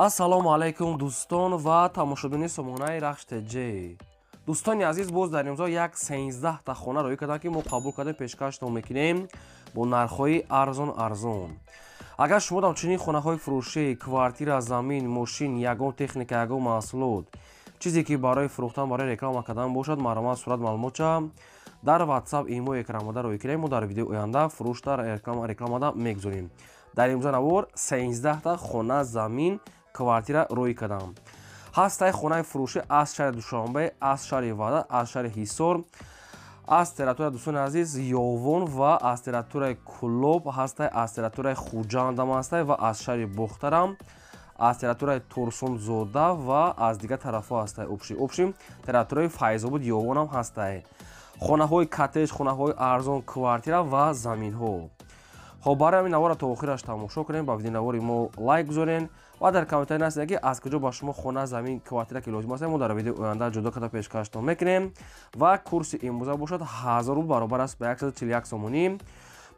Ассалому алайкум, дӯстон ва тамошобини сомонаи Рахш ТЖ. Дӯстони азиз, боз дар имзо як 13та хона роӣ кардам, ки мо қабул кардем, пешкаштон мекунем бо нархҳои арзон арзон. Агар шумо дар чунин хонаҳои фурӯшӣ, квартира, замин, мошин, ягон техника, ягон маҳсулот, чизе ки барои фурӯхтан, барои реклама кардан бошад, марҳамат, сурат, маълумотча дар WhatsApp, имо экранмода роӣ кунем. Мо дар видеои оянда фурӯшта рекламада мегузорем. Дар имзо навор 13та хона, замин, квартира роӣ кардам. Ҳастаи хонаи фурӯшӣ аз шаҳри Душанбе, аз шаҳри Ваҳдат, аз шаҳри Ҳисор, аз территорияи, дӯстони азиз, Ёвон ва аз территорияи Кӯлоб ҳастай, аз территорияи Хуҷандам ҳастай ва аз шаҳри Бохтарам, аз территорияи Турсунзода ва аз дигар тарафҳо ҳастай. Общем, территорияи Файзобод, Ёвонам ҳастай. Хонаҳои коттедж, хонаҳои арзон, квартира ва заминҳо. Хоб, барои ҳамин навора то охираш тамошо кунем, ба видеонавори мо лайк гузорен ва дар комментарий нависед, ки аз куҷо ба шумо хона, замин, квартира ки лозим аст. Мо дар видеои оянда ҷудо карда пешкаштон мекунем. Ва курси имрӯза бошад 1000 рубл, баробар аст ба 141 сомонӣ.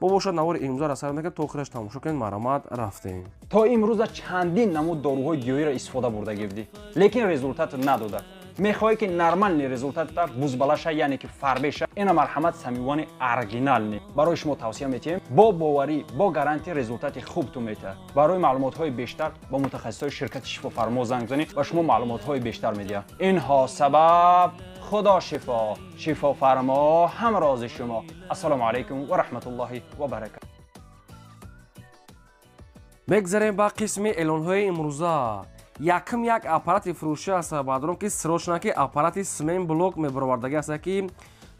Мо бошад навори имрӯзаро сар мекунем, то охираш тамошо кунед. Марҳамат, рафтем. То имрӯза чандин намуд доруҳои гиёҳиро истифода бурда гирдӣ, лекин результат надода. Мехоҳӣ, ки нормальный результата бузбалаша, яъне ки фарбеша, ина марҳамат, Самивани оригинальный барои шумо тавсия метиҳем. Бо боварӣ, бо гарантия результати хуб ту метиҳад. Барои маълумотҳои бештар ба мутахассисои ширкати Шифофармо занг занед ва шумо маълумотҳои бештар медиҳад. Инҳо сабаб Худо шифо, Шифофармо ҳамрози шумо. Ассалому алайкум ва раҳматуллоҳи ва баракат. Мегзарем ба қисми эълонҳои имрӯза. Якум, як аппарати фурӯшӣ аст, баъдрон ки срочно, ки аппарати цемент блок мебаровардагӣ аст, ки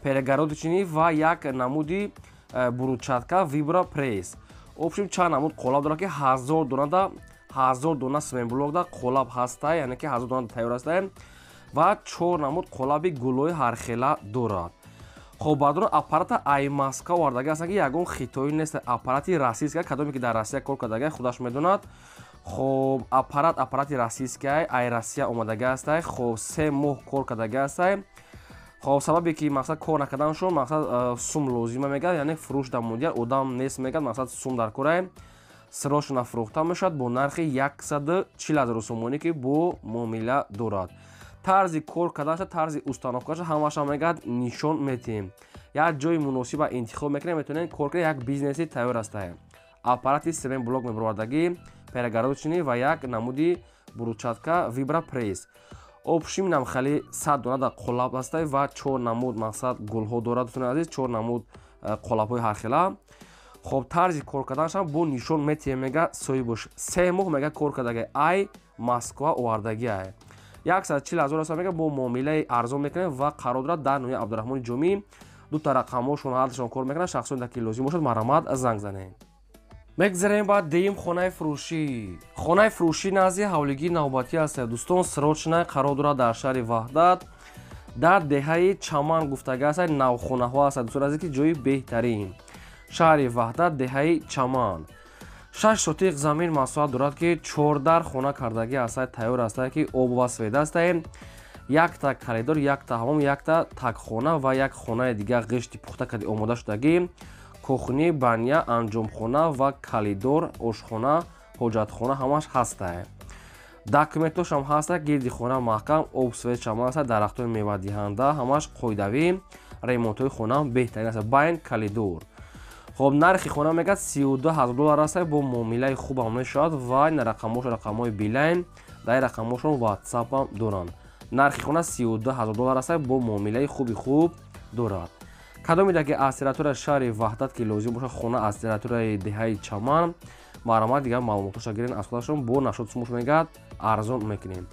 перегородочный ва як намуди брусчатка вибропресс. Общем, чанд намуд қолаб дорад, ки 1000 донада, 1000 дона цемент блокда қолаб ҳаста, яъне ки 1000 дона тайёр аста ва чор намуд қолаби гулои ҳархела дорад. Хоб, баъдрон, аппарата ай Москва овардагӣ аст, ки ягон хитоӣ нест, аппарати российская. Кадоме ки дар Россия кор кардагӣ, худаш медонад. Хоб, аппарат аппарати российская, ай Россия омадагӣ астай. Хоб, 3 моҳ кор кардагӣ астай. Хоб, сабабе ки мақсад кор накарданшон, мақсад сум лозима мегӯяд, яъне фурӯш дар муддият одам нест мегӯяд, мақсад сум дар корае. Срочно фурӯхта мешавад бо нархи 140 000 сомонӣ, ки бо муомила дорад. Тарзи кор карданаша, тарзи установкаша ҳамаша мегӯяд, нишон метиҳем. Як ҷои муносиба интихоб мекунем, метавонем кор кунем, як бизнеси тайёр астае. Аппарати цемент блок мебаровардагӣ, перегородочный ва як намуди брусчатка вибропресс. Общем, намхали 100 дона дар қолаб астай ва чор намуд, мақсад, гулҳо дорад, дӯстони азиз, чор намуд қолабҳои ҳархела. Хоб, тарзи кор карданашам бо нишон метиҳем, мега соҳибош. 3 моҳ мега кор кардаги, ай Москва овардагӣ ай. 140 000 аст, мега, бо муомилаи арзон мекунем ва қарор дорад дар ноҳияи Абдураҳмони Ҷомӣ. Дута рақамҳошон ҳардашон кор мекунанд. Шахсоне ки лозим бошад, марҳамат, занг занед. Мегзарем ба деюм хонаи фурӯшӣ. Хонаи фурӯшӣ назди ҳавлигии навбатӣ аст, дӯстон, срочно қарор дорад дар шаҳри Ваҳдат, дар деҳаи Чаман гуфтага аст, навхонаҳо аст, дӯстон азиз, ки ҷои беҳтарин, шаҳри Ваҳдат, деҳаи Чаман. 6 сотиқ замин масоҳат дорад, ки чордар хона кардагӣ аст, тайёр аст, ки об ва свет аст, якта коридор, якта ҳамом, якта такхона ва як хонаи дигар ғишти пухта карди омода шудагӣ, кухня, баня, анҷомхона ва коридор, ошхона, ҳоҷатхона ҳамаш ҳастае. Документошам ҳаста, гирди хона маҳкам, об, свет шама аста, дарахтои мевадиҳанда ҳамаш қоидавӣ, ремонтҳои хонаам беҳтарин аст, байн коридор. Хоб, нархи хона мегӯяд 32 000 доллар аст, бо муомилаи хубам мешавад ва ин рақамҳошо рақамҳои Билайн, дар рақамҳошон Ватсапам доранд. Нархи хона 32 000 доллар аст, бо муомилаи хуби хуб дорад. Кадоме ки аз территорияи шаҳри Ваҳдат ки лозим бошад хона, аз территорияи деҳаи Чаман, марҳамат, дигар маълумотҳоша гирен аз худашон. Бо нашод сумуш мегӯяд, арзон мекунем.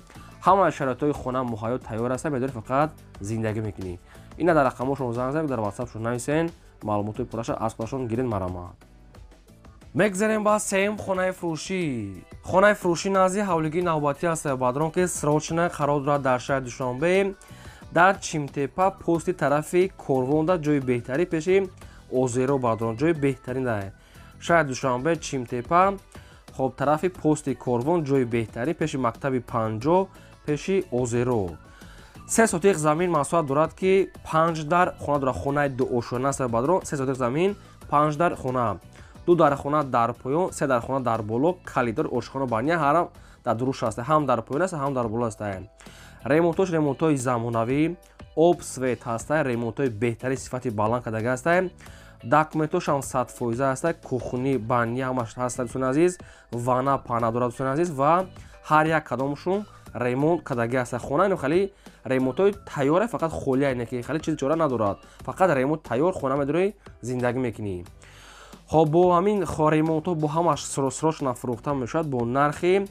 Ҳамаи шароитҳои хона муҳайё, тайёр аст, медори фақат зиндагӣ мекунӣ. Ина дар рақамҳошон занг занед, дар Ватсапшон нависен, маълумотҳои пурраша аз худашон гирен, марҳамат. Мегзарем ба сеюм хонаи фурӯшӣ. Хонаи фурӯшӣ назди ҳавлигии навбатӣ аст, баъдрон ки срочно қарор дорад дар шаҳри Душанбе, дар Чимтепа, пости тарафи Корвонда, ҷои беҳтарин, пеши озеро, баъдрон, ҷои беҳтарин да шаҳри Душанбе, Чимтепа. Хоб, тарафи пости Корвон, ҷои беҳтарин, пеши мактаби 50, пеши озеро. 3 сотиқ замин масоҳат дорад, ки панҷ дар хона дорад. Хонаи дуошона аст, баъдрон, 3 сотиқ замин, панҷ дар хона, ду дар хона дар поён, се дар хона дар боло, коридор, ошхона, баня. Ҳарам Дар дуруш ҳаста, ҳам дар поён аст, ҳам дар боло аст. Ремонтош ремонтҳои замонавӣ, об, свет ҳаста, ремонтҳои беҳтарин, сифати баланд кардага ҳаста. Документош ҳам 100% ҳаста, кухни, баня ҳамаш ҳаста, дӯстони азиз, ванна пана дорад, дӯстони азиз, ва ҳар як кадомшон ремонт кардаги ҳаста. Хона ино хеле ремонтҳои тайёре, фақат холия, не ки хеле чизи чора надорад, фақат ремонт тайёр, хона медорӣ, зиндагӣ мекунӣ. Хоб, бо ҳамин ремонтҳо, бо ҳамаш срочно фурӯхта мешавад бо нархи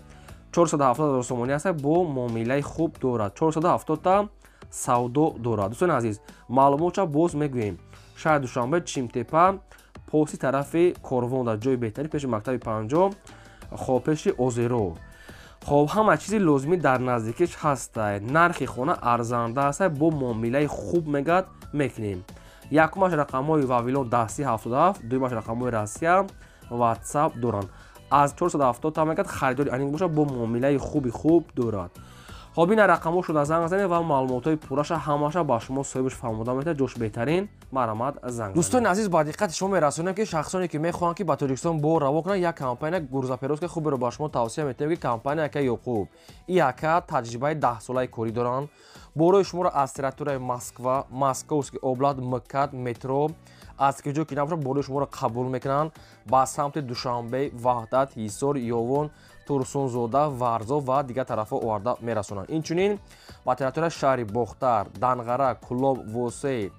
470 ҳазор сомонӣ аст, бо муомилаи хуб дорад, 470 та савдо дорад. Дӯстони азиз, маълумотша боз мегӯем: шаҳри Душанбе, Чимтепа, поси тарафи Корвон, дар ҷои беҳтарин, пеши мактаби 50, хоб, пеши озеро. Хоб, ҳама чизи лозимӣ дар наздикиш ҳаста. Нархи хона арзанда аста, бо муомилаи хуб мегӯяд, мекунем. Якумаш рақамҳои Вавилон дасти 77, дуюмаш рақамҳои Россия, Ватсап доранд. Аз 470 та мегӯяд, харидори аниқ бошад, бо муомилаи хуби хуб дорад. Хоб, ина рақамҳо шуда, занг занед ва маълумотҳои пурраша ҳамаша ба шумо соҳибаш фаҳмода метавад. Ҷош беҳтарин, марҳамат, занг. Дӯстони азиз, ба диққати шумо мерасонем, ки шахсоне ки мехоҳанд, ки ба Тоҷикистон бор раво кунанд, як компания грузоперевозка хуберо ба шумо тавсия метиҳем, ки компания ака Ёқуб. И ака таҷрибаи 10-солаи корӣ доранд. Борои шуморо аз территорияи Москва, Московский область, МКАД, метро, аз ки ҷо ки набошад, борои шуморо қабул мекунанд, ба самти Душанбе, Ваҳдат, Ҳисор, Ёвон, Турсунзода, Варзоб ва дигар тарафҳо оварда мерасонанд. Инчунин ба территорияи шаҳри Бохтар, Данғара, Кӯлоб, Восей,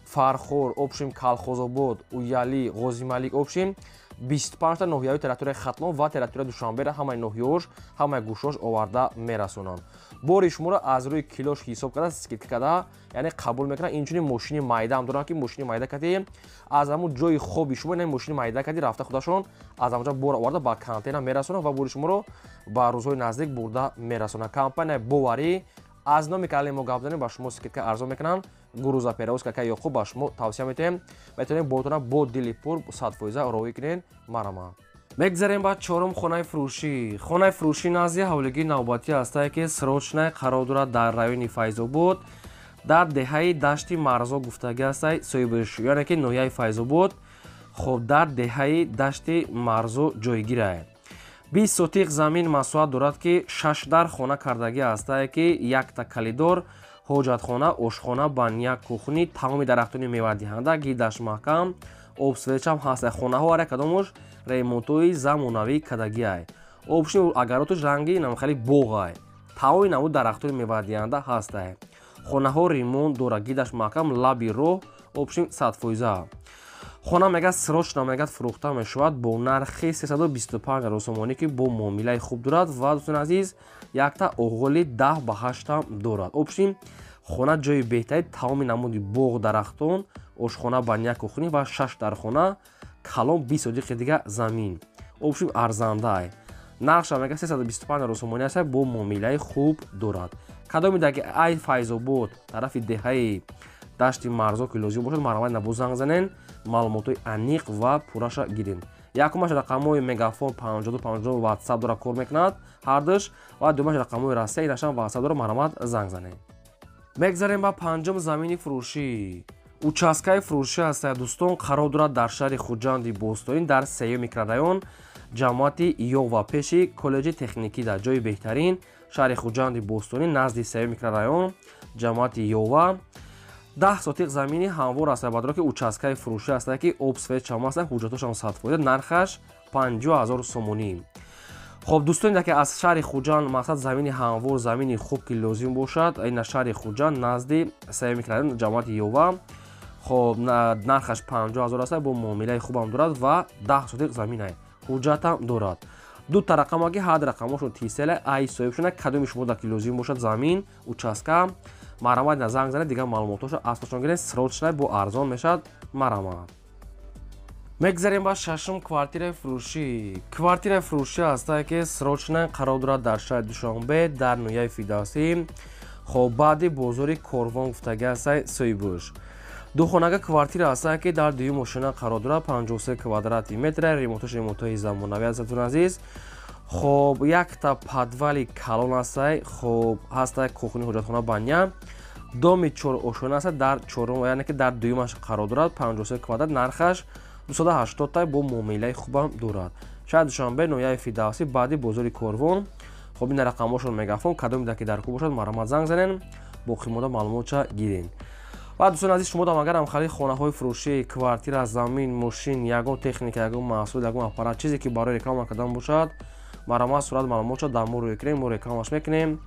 Фархор, общем, Калхозобод, Уялӣ, Ғозималик, общем, 25та ноҳияҳои территорияи Хатлон ва территорияи Душанберо, ҳамаи ноҳияҳош, ҳамаи гӯшош оварда мерасонанд. Бори шуморо аз рӯи килош ҳисоб карда, скидка карда, яъне қабул мекунанд. Инчунин мошини майда ҳам доранд, ки мошини майда кади аз ҳамун ҷои хоби шумо, яъне мошини майда кади рафта, худашон аз ҳамонҷо бор оварда ба контейнер мерасонанд ва бори шуморо ба рӯзҳои наздик бурда мерасонанд. Компанияи боварӣ, аз номи канали мо гап занем, ба шумо скидка арзон мекунанд. Грузоперевозка ака Ёқуб ба шумо тавсия метиҳем, метавонем боротона бо дили пур 100% роҳӣ кунед. Марҳамат. Мегзарем ба чорум хонаи фурӯшӣ. Хонаи фурӯшӣ назди ҳавлигии навбатӣ ҳастае, ки срочно қарор дорад дар райони Файзобод, дар деҳаи Дашти Марзо гуфтагӣ ҳастай соҳибаш, яъне ки ноҳияи Файзобод. Хоб, дар деҳаи Дашти Марзо ҷойгирае. 20 сотиқ замин масоҳат дорад, ки шаш дар хона кардагӣ ҳастае, ки якта калидор, ҳоҷатхона, ошхона, баня, кухни, тамоми дарахтони мевадиҳанда, гидаш маҳкам, об, свет чам ҳаста. Хонаҳо ҳар як кадомош ремонтҳои замонавӣ кардагиай. Обши агаротуш ранги намхали боғай, тамоми намуд дарахтони мевадиҳанда ҳастай. Хонаҳо ремонт дорад, гидаш маҳкам, лаби роҳ, общем, 100%. Хона мегӯяд, срочно мегӯяд, фурӯхта мешавад бо нархи 325 ҳазор сомонӣ, ки бо муомилаи хуб дорад. Ва, дӯстони азиз, якта оғоли 10 ба 8-ам дорад. Общем, хона ҷои беҳтари, тамоми намуди боғ, дарахтон, ошхона, баня, кухни ва шаш дархона калон, 20 сотиқи дига замин. Общем, арзандай нархша мегӯяд, 325 ҳазор сомонӣ аст, бо муомилаи хуб дорад. Кадоме даки ай Файзобод, тарафи деҳаи Дашти Марзо ки лозим бошад, марҳамат, набо занг занен, маълумотҳои аниқ ва пурраша гирен. Якумаш рақамҳои Мегафон 52 52, Ватсап дора, кор мекунад ҳардуш, ва дуюмаш рақамҳои Россия, инашам Ватсап дора, марҳамат, занг занед. Мегзарем ба панҷум замини фурӯшӣ. Участкаи фурӯшӣ ҳастая, дӯстон, қарор дорад дар шаҳри Хуҷанди бостонӣ, дар сеюм микрорайон, ҷамоати Ёва, пеши коллеҷи техникӣ, дар ҷои беҳтарин, шаҳри Хуҷанди бостонӣ, назди сеюм микрорайон, ҷамоати Ёва, 10 сотиқ замини ҳамвор аст, бадро ки участкаи фурӯшӣ ҳастае, ки об, свет чам аст, ҳуҷҷатошам 100%, нархаш 50 000 сомонӣ. Хоб, дӯстоне ки аз шаҳри Хуҷанд, мақсад, замини ҳамвор, замини хуб ки лозим бошад, ина шаҳри Хуҷанд, назди сеюм микрорайон, ҷамоати Ёва. Хоб, нархаш 50 000 аст, бо муомилаи хубам дорад ва 10 сотиқ заминай, ҳуҷҷатам дорад. Дута рақама, ки ҳар рақамошон тисела ай соҳибшона. Кадоми шумо ки лозим бошад замин, участка, марҳамат, на занг занед, дигар маълумотҳошо аслашон гиред, срочно бо арзон мешавад. Марҳамат. Мегзарем ба шашум квартираи фурӯшӣ. Квартираи фурӯшӣ ҳастае, ки срочно қарор дорад дар шаҳри Душанбе, дар ноҳияи Фирдавсӣ. Хоб, баъди бозори Корвон гуфтагӣ ҳастай соҳибуш. Духонага квартира ҳастае, ки дар дуюм ошина қарор дорад, 53 квадрати метра, ремонтош ремонтҳои замонавӣ ҳастатун, азиз. Хоб, якта подвали калон ҳастай, хоб, ҳастай кухни, ҳоҷатхона, баня, доми чор ошона аст, дар чорум, яъне ки дар дуюмаш қарор дорад, 53 квадрат, нархаш 280 та, бо муомилаи хубам дорад. Шаҳри Душанбе, ноҳияи Фирдавсӣ, баъди бозори Корвон. Хоб, ин рақамҳошон мегафон, кадоме ки дар кӯ бошад, марҳамат, занг занен, боқимонда маълумотша гирен. Ва, дӯстони азиз, шумо дам агар ҳамхали хонаҳои фурӯшӣ, квартира, замин, мошин, ягон техника, ягон маҳсул, ягон аппарат, чизе ки барои реклама кардан бошад, марҳамат, сурат, маълумотша дар мо рӯй кунем, мо рекламаш мекунем.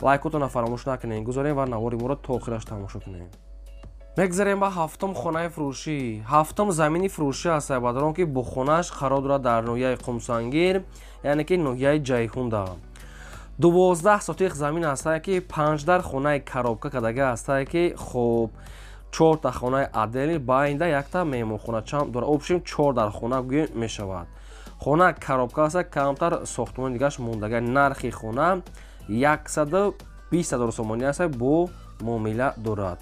Лайкотонро фаромӯш накунем, гузорем ва навори моро то охираш тамошо кунем. Мегзарем ба ҳафтум хонаи фурӯшӣ. Ҳафтум замини фурӯшӣ аст, бадрон, ки бо хонааш қарор дорад дар ноҳияи Қумсангир, яъне ки ноҳияи Ҷайҳунда. 12 сотиқ замин ҳастае, ки панҷдар хонаи коробка кардага ҳастае, ки хоб, чорта хонаи отдельный, байнда якта меҳмонхоначам дорад. Общем, чор дар хона гӯем мешавад. Хона коробка аста, камтар сохтмони дигаш мондага. Нархи хона 120 000 сомонӣ аста, бо муомила дорад.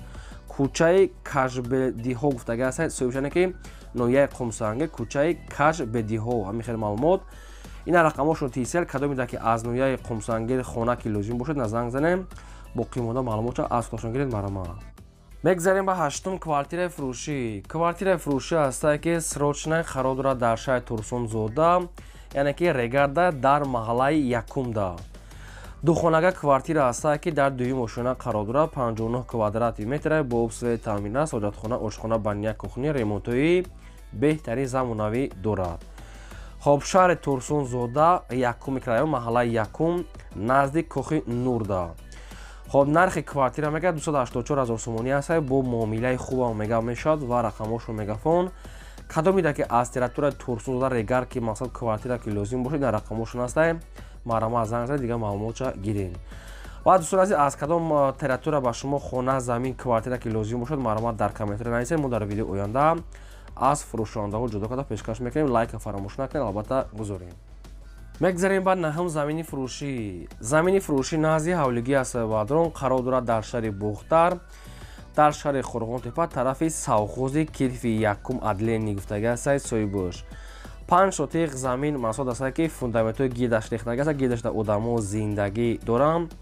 Кӯчаи Кажбедиҳо гуфтага аста соҳибшане, ки ноҳияи Қумсангир, кӯчаи Кажбедиҳо. Ҳамин хел маълумот, ина рақамҳошон Тисел. Кадоме ки аз ноҳияи Қумсангир хона ки лозим бошад, на занг занем, боқимонда маълумотша аз худашон гиред, марҳамат. Мегзарем ба ҳаштум квартираи фурӯшӣ. Квартираи фурӯшӣ ҳастае, ки срочно қарор дорад дар шаҳри Турсунзода, яъне ки Регарда, дар маҳаллаи якумда. Духонага квартира ҳастае, ки дар дуюм ошёна қарор дорад, 59 квадрати метра, бо об, свет таъмин аст, ҳоҷатхона, ошхона, баня, кухня, ремонтҳои беҳтарин замонавӣ дорад. Хоб, шаҳри Турсунзода, якум микрорайон, маҳаллаи якум, назди кохи Нурда. Хоб, нархи квартира мега 284 000 сомонӣ аст, бо муомилаи хубам мега мешавад ва рақамҳошон мегафон. Кадомида ки аз территорияи Турсунзода, Регар, ки мақсад квартира ки лозим бошад, дар рақамҳошон ҳастае, марҳамат, занг занед, дигар маълумотша гирен. Ва, дӯстони азиз, аз кадом территория ба шумо хона, замин, квартира ки лозим бошад, марҳамат, дар комментария нависед, мо дар видеои оянда аз фурӯшондаҳо ҷудо карда пешкаш мекунем. Лайка фаромӯш накунед, албатта, гузорем. Мегзарем ба наҳум замини фурӯшӣ. Замини фурӯшӣ назди ҳавлигӣ аст, бадрон, қарор дорад дар шаҳри Бухтар, дар шаҳри Қурғонтепа, тарафи совхози Кирфи якум отделение гуфтага аст соҳибош. 5 сотиқ замин мақсад аст, ки фундаментҳои гирдаш рехтага аст, гирдашда одамо зиндагӣ доранд.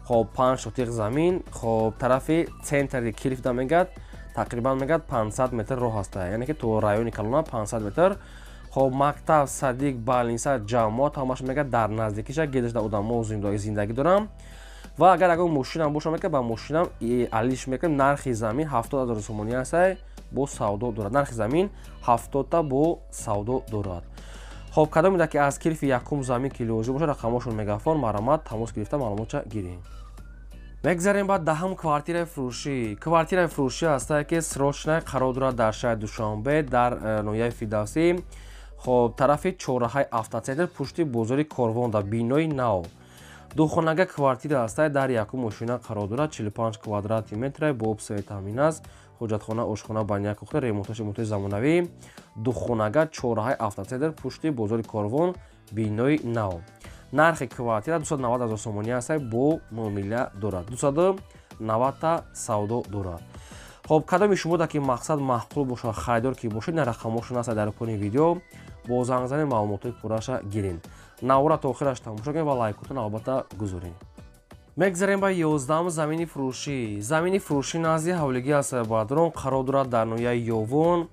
Хоб, 5 сотиқ замин, хоб, тарафи центри Кирфда мегад, тақрибан мегад 500 метр роҳ аста, яъне ки то райони калона 500 метр. Хоб, мактаб, садик, больница, ҷамоат ҳамаш мегад дар наздикиша, гирдашда одамо зиндагӣ доранд. Ва агар ягон мошинам боша, мегад, ба мошинам алиш мекунем. Нархи замин 70 000 сомонӣ аста, бо савдо дорад. Нархи замин 70-та, бо савдо дорад. Хоб, кадомеда ки аз Кирфи якум замин ки лозим бошад, рақамҳошон мегафон, марҳамат, тамос гирифта маълумотша гирем. Мегзарем ба даҳум квартираи фурӯшӣ. Квартираи фурӯшӣ ҳастае, ки срочно қарор дорад дар шаҳри Душанбе, дар ноҳияи Фирдавсӣ, хоб, тарафи чорраҳаи Автоцентр, пушти бозори Корвонда, бинои нав. Духонага квартира ҳастае, дар якум ошёна қарор дорад, 45 квадрати метра, бо об, свет таъмин аст, ҳоҷатхона, ошхона, баня, кухня, ремонташ ремонтҳои замонавӣ. Духонага, чорраҳаи Автоцентр, пушти бозори Корвон, бинои нав. Нархи квартира 290 000 сомонӣ аст, бо муомила дорад, 290-та савдо дорад. Хоб, кадоми шумода ки мақсад маъқул бошад, харидор ки бошед, на рақамҳошон аст дар пони видео, бо зангзани маълумотҳои пурраша гирен. Навора то охираш тамошо кунед ва лайкотон албатта гузоред. Мегзарем ба 11-ум замини фурӯшӣ. Замини фурӯшӣ назди ҳавлигӣ аст, бадрон, қарор дорад дар ноҳияи Ёвон,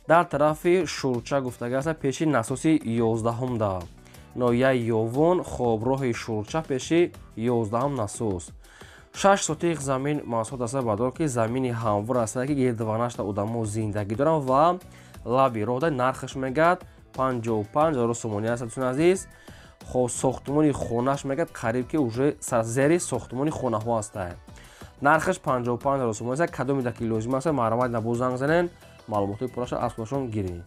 дар тарафи Шурча гуфтага аст, пеши насоси 11-умда. Ноҳияи Ёвон, хоб, роҳи Шурча, пеши 11-ум насос. 6 сотиқ замин мақсуд аст, бадрон, ки замини ҳамвор аст, ки гирдванашта одамо зиндагӣ доранд ва лаби роҳда. Нархаш мегад 55 000 сомонӣ аст, дӯстони азиз. Хоб, сохтмони хонаш мегад қариб ки уже зери сохтмони хонаҳо ҳастад. Нархаш 55 000 сомонӣ аст. Кадомеда ки лозим аст, марҳамат, набо занг занен, маълумотҳои пурраша аз худашон гиред.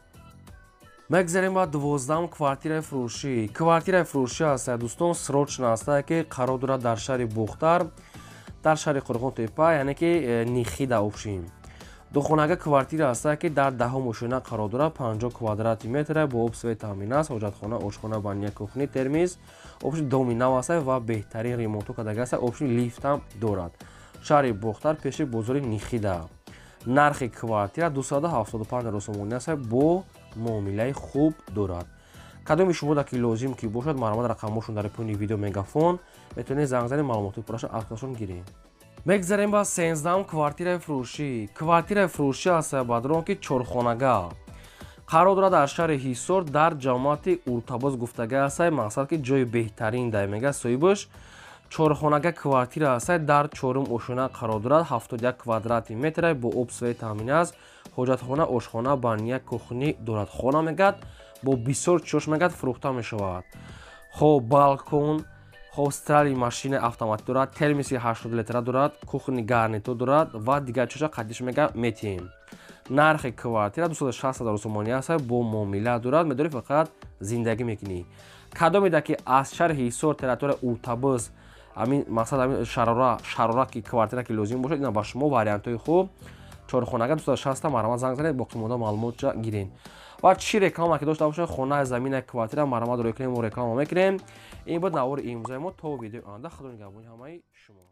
Мегзарем ба 12-ум квартираи фурӯшӣ. Квартираи фурӯшӣ аст, дӯстон, срочно аст, ки қарор дорад дар шаҳри Бухтар, дар шаҳри Қурғонтепа, яъне ки Нихида. Общем, духонага квартира аст, ки дар даҳум ошёна қарор дорад, 50 квадрати метра, бо об, свет таъмин аст, ҳоҷатхона, ошхона, баня, кухня, термиз. Общем, доми нав аст ва беҳтарин ремонтҳо кардага аст, общем, лифтам дорад. Шаҳри Бохтар, пеши бозори Нихида. Нархи квартира 275 000 сомонӣ аст, бо муомилаи хуб дорад. Кадоми шумода ки лозим ки бошад, марҳамат, рақамҳошон дар пони видео мегафон, метавонед занг занед, маълумотҳои пурраша аз худашон гиред. Мегзарем ба 13-ум квартираи фурӯшӣ. Квартираи фурӯшӣ аст, бадрон, ки чорхонага Қарор дорад дар шаҳри Ҳисор, дар ҷамоати Уртабоз гуфтага ҳастай. Мақсад ки ҷои беҳтарин дай мега соҳибаш. Чорхонага квартира ҳастай, дар чорум ошона қарор дорад, 71 квадрати метра, бо об свет таъмин аст. Ҳоҷатхона, ошхона, баня, кухни дорад. Хона мегад бо бисёр чош мегад фурӯхта мешавад. Хоб, балкон, хоб, стиральный машина автоматӣ дорад, термоси 80 литра дорад, кухни гарнитур дорад ва дигар чоша қадиш мега метиҳем. Нархи квартира 260 ҳазор сомонӣ аст, бо муомила дорад. Медорӣ, фақат зиндагӣ мекунӣ. Кадомеда ки аз шаҳри Ҳисор, территория Уртабоз, ҳамин мақсад, ҳамин шарора ки квартира ки лозим бошад, ина ба шумо вариантҳои хуб. Чорхонага 260, марҳамат, занг занед, боқимонда маълумотша гирен. Ва чӣ реклама ки дошта бошад, хона, замина, квартира, марҳамат, рӯй кунем, мо реклама мекунем. Ин буд навори имрӯзаи мо. То видеои оянда, худо нигаҳбони ҳамаи шумо.